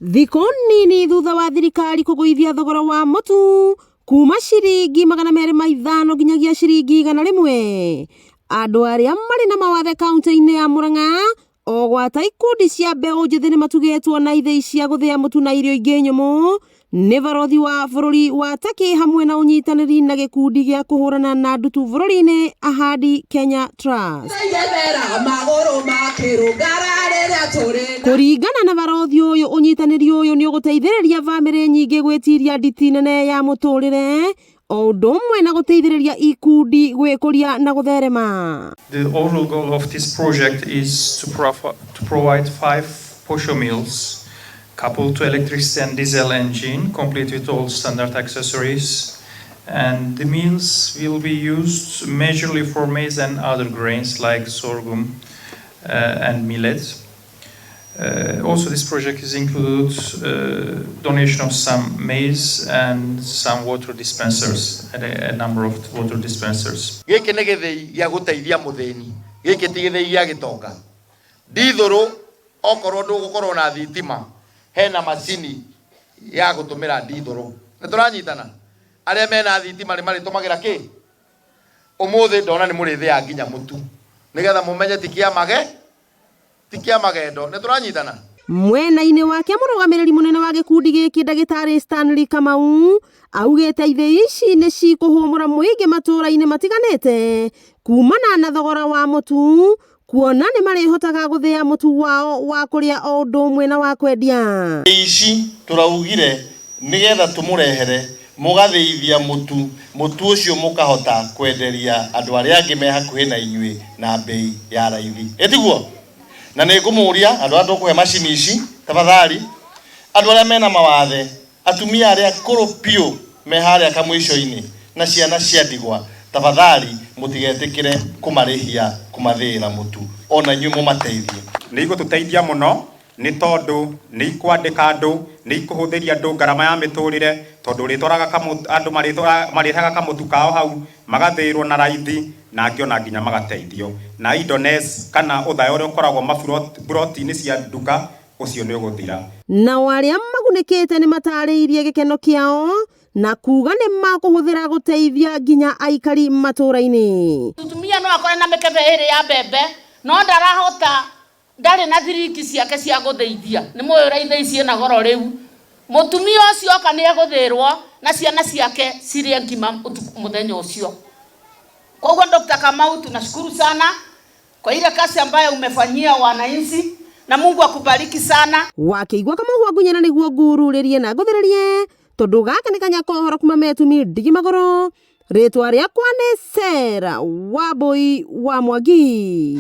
Thikũ nini thutha wa thirikari kũgũithia thogora wa mũtu kuma ciringi 205 nginyagia ciringi 100, andũ arĩa marĩ na mawathe kaunti-inĩ ya Murang'a o gwata ikundi cia mbeũ njĩthĩ nĩ matugĩtwo na ithĩi cia gũthĩa mũtu na irio ingĩ nyũmũ nĩ barothi wa bũrũri wa Turkey hamwe na ũnyitanĩri na gĩkundi gĩa kũhũrana na ndutu bũrũri-inĩ Ahadi Kenya Trust. Kũringana na barothi ũyũ, ũnyitanĩri ũyũ nĩ ũgũteithĩrĩria bamĩrĩ nyingĩ gwĩtiria nditi nene ya mũtũrĩre o ũndũ ũmwe na gũteithĩrĩria ikundi gwĩkũria na gũtherema. The overall goal of this project is to provide 5 posho mills coupled to electricity and diesel engine, complete with all standard accessories. And the mills will be used majorly for maize and other grains like sorghum and millet. Also, this project is included donation of some maize and some water dispensers, and a number of water dispensers. Gĩkĩ nĩ gĩthĩi gĩa gũteithia mũthĩni, gĩkĩ ti gĩthĩi gĩa gĩtonga. Ndithũrũ okorwo ndũgũkorwo na thitima, hena macini ya gũtũmĩra ndithũrũ. Nĩ tũranyitana? Arĩa mena thitima nĩ marĩtũmagĩra kĩ? Ũmũthĩ ndona nĩ mũrĩthĩa nginya mũtu, nĩgetha mũmenye ti kĩa mage, ti kĩa magendo. Nĩ tũranyitana? Mwena-inĩ wake mũrũgamĩrĩri mũnene wa gĩkundi gĩkĩ ndagĩtarĩ Stanley Kamau augĩte ithĩi ici nĩ cikũhũmũra mũingĩ matũũra-inĩ matiganĩte kumana na thogora wa mũtu, kuona nĩ marĩhotaga gũthĩa mũtu wao wa kũrĩa o ũndũ ũmwe na wa kwendia. Ici tũraugire nĩgetha tũmũrehere mũgathĩithia mũtu, mũtu ũcio mũkahota kwenderia andũ arĩa angĩ me hakuhĩ na inyuĩ na bei ya raithi. Ĩtiguo? Na nĩ ngũmũria andũ arĩa tũkũhe macini ici tafadhali, andũ arĩa mena mawathe, atumia arĩa akũrũ biũ me harĩa kamũico-inĩ na ciana cia ndigwa, tafadhali mũtigetĩkĩre kũmarĩhia kũmathĩĩra mũtu, ona inyuĩ mũmateithie. Nĩ igũtũteithia mũno nĩ tondũ nĩ ikwandĩka andũ, nĩ ikũhũthĩria andũ ngarama ya mĩtũrĩre, tondũ ũrĩtwaraga kamũtu, andũ marĩrehaga kamũtu kao hau magathĩĩrwo na raithi, na angĩ ona nginya magateithio. Na idleness kana ũthaya ũrĩa ũkoragwo maburoti-inĩ cia nduka ũcio nĩ ũgũthira. Nao arĩa magunĩkĩte nĩ matarĩirie gĩkeno kĩao na kuga nĩ makũhũthĩra gũteithia nginya aikari matũũra-inĩ. Mũtumia no akore na mĩkebe ĩrĩ ya mbembe no ndarahota, ndarĩ na thiringi ciake cia gũthĩithia. Nĩ mũĩ ũrĩa ithĩi ciĩna goro rĩu. Mũtumia ũcio oka nĩ egũthĩrwo na ciana ciake cirĩe ngima ũtukũ mũthenya ũcio. Koguo Dr. Kamau, tunashukuru sana kwa ile kazi ambayo umefanyia wananchi na Mungu akubariki sana. Wakĩigua kamũhwa ngunyana nĩguo ngururĩrie na ngũthĩrĩrie, tondũ gaka nĩ kanya kohoro kuma metumi ndigi magũrũ. Rĩtwa rĩakwa nĩ Sarah Wambui wa Mwangi.